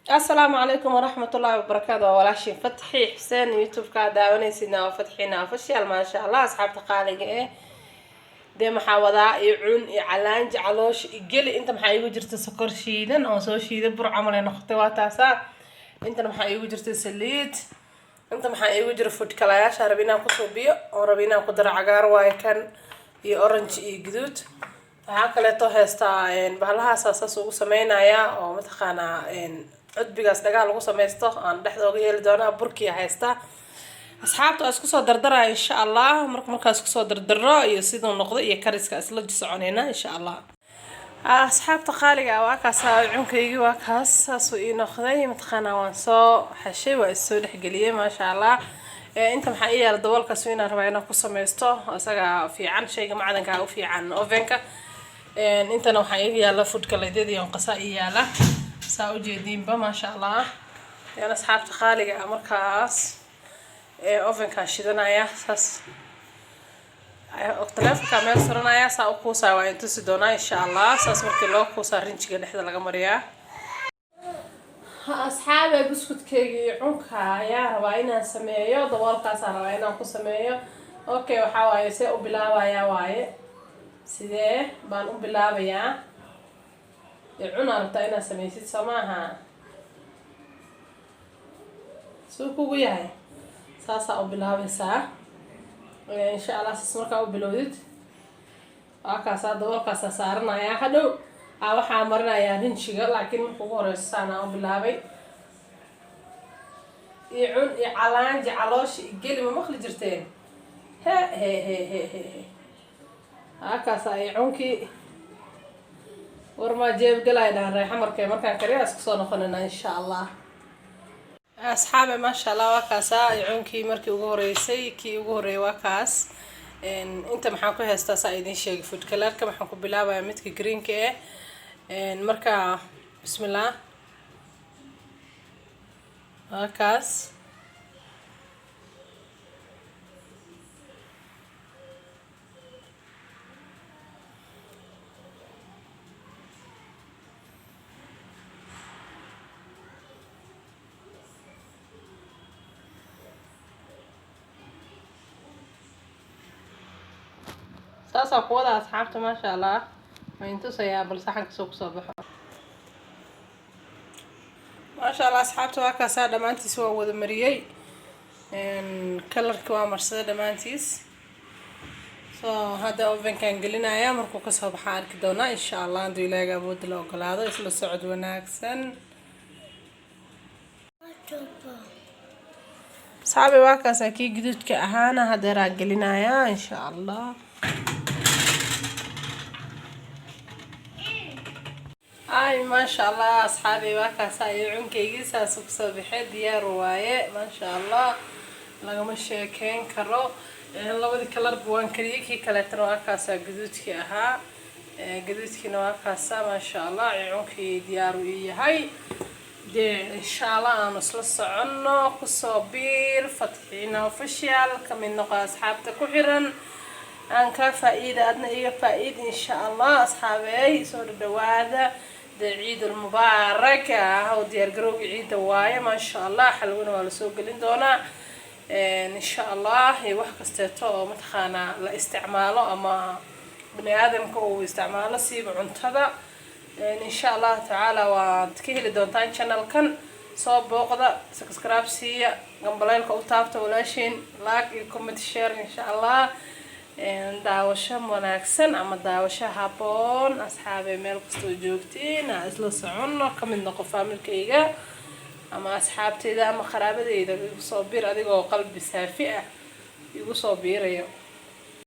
Asalaamu calaykum waraxmatullaahi wabarakaatu. Waa walaashiin Fatxi Xuseen, YouTube-ka daawanaysidna waa Fatxina Official. Maasha Allah, asxaabta qaaliga eh, dee maxaa wadaa? Iyo cun iyo calaanji, caloosha iyo geli. Inta maxaa iigu jirta? Sokor shiidan oo soo shiiday, bur camal ay noqotay, waa taasaa. Intana maxaa iigu jirta? Saliid. Inta maxaa iigu jira? Food color-yaasha rabi inaan ku suubiyo oo rabi inaan ku daro. Cagaar waaye kan iyo orange iyo guduud. Waxaa kaleeto heystaa bahalahaasa saas ugu sameynayaa oo mataqaanaa cudbigaas dhagaha lagu sameysto aan dhexda oga yeeli doonaa. Burkiya haystaa, asxaabta, waa isku soo dardaraya insha Allah. Marka markaa isku soo dardaro iyo siduu noqdo iyo kariska isla soconayna insha Allah. Asxaabta qaaliga, waa kaas cunkaygii, waa kaas, saasuu ii noqday. Mataqaanaa waan soo xeshay, waa issoo dhexgeliyey, maasha Allah. Inta maxaa ii yaala? Daboolkaas inaan rabaa inaan ku sameysto, isaga fiican, shayga macdanka u fiican ovenka. Intana waxaa ii yaala food color-yadii on qasaa ii yaala, saa ujeediinba, maasha Allah. Yan asxaabta qaaliga ah, markaas ovenkaan shidanaya, saas taleefonka meel suranaya, saa u kuusaa, waa in tusi doonaa insha Allah. Saas markii loo kuusaa, rinjiga dhexda laga mariyaa. Asxaabe, buskudkeyga iyo cunka ayaa rabaa inaan sameeyo, daboolkaasaa rabaa inaan ku sameeyo. Okay, waxaa waaye, see u bilaabayaa waaye, sidee baan u bilaabayaa? Cunaa rabtaa inaad sameysid, soo maaha? Suu kugu yahay, saasaa u bilaabaysaa insha Allah. Saas markaa u bilowdid, waa kaasaa, daboolkaasaa saaranayaa. Hadhow a waxaa marinayaa rinjiga, laakiin marka ugu horeyso saanaa u bilaabay. Iyo cun iyo calaanji, caloosha iyo geli, ma maqli jirteen? He he he he he he, waa kaasaa iyo cunkii. Warmaa jeebgalay dhahan reexa. Markay markaan kariya isku soo noqonayna insha Allah. Asxaabe, maasha Allah, waa kaasaa cunkii markii ugu horeysay, kii ugu horeeyay waa kaas. Inta maxaan ku haystaa? Saa idin sheegay, food color-ka waxaan ku bilaabayaa midka greenka eh. Marka bismillah, waa kaas. Saasaa ku wada, asxaabta, maasha Allah. Waan tusayaa bal saxanka soo kusoo baxo. Maasha Allah, asxaabta, waa kaasaa, dhammaantiis waa wada mariyey, color-ki waa marsaday dhammaantiis. So hadda ovenkaan gelinaya, markuu kasoo baxaa arki doonaa insha Allah, hadduu Ilaahiga awoodda la ogolaado. Isla socod wanaagsan, asxaabi. Waa kaasaa kii guduudka ahaana, hadeeraa gelinayaa insha Allah. Ay, maasha Allah, asxaabi, waa kaasaa iyo cunkaygii, saas kusoo baxay, diyaar waaye, maasha Allah, lagama sheekeyn karo. Labadii color-ba waan kariyey. Kii kaleetana waa kaasaa, guduudkii ahaa, gaduudkiina waa kaasaa, maasha Allah. Cunkii diyaar uu ii yahay. Dee insha Allah aanu isla soconno. Kusoo biir Fatxiina Official, kamid noqo asxaabta ku xiran, aan kaa faa-iida, adna iga faa-iid insha Allah. Asxaabeey, soo dhadhawaada. Dee ciidul mubaarak ah oo diyaar garowga ciidda waaye, maasha Allah. Xalwana waa lasoo gelin doonaa insha Allah, iyo wax kasteeto oo mataqaanaa la isticmaalo ama bani aadamka uu isticmaalo, siiba cuntada. Insha Allah tacaala waad ka heli doontaan channelkan. Soo booqda, subscribe siiya, gambaleelka u taabta walaashiin, like iyo comment, share insha Allah. Daawasho wanaagsan ama daawasho haboon, asxaabey, meel kastoo joogtiin ha isla soconno. Ka mid noqo family-kayga ama asxaabteyda ama qaraabadeyda. Igu soo bir adigoo qalbi saafi ah igu soo biirayo.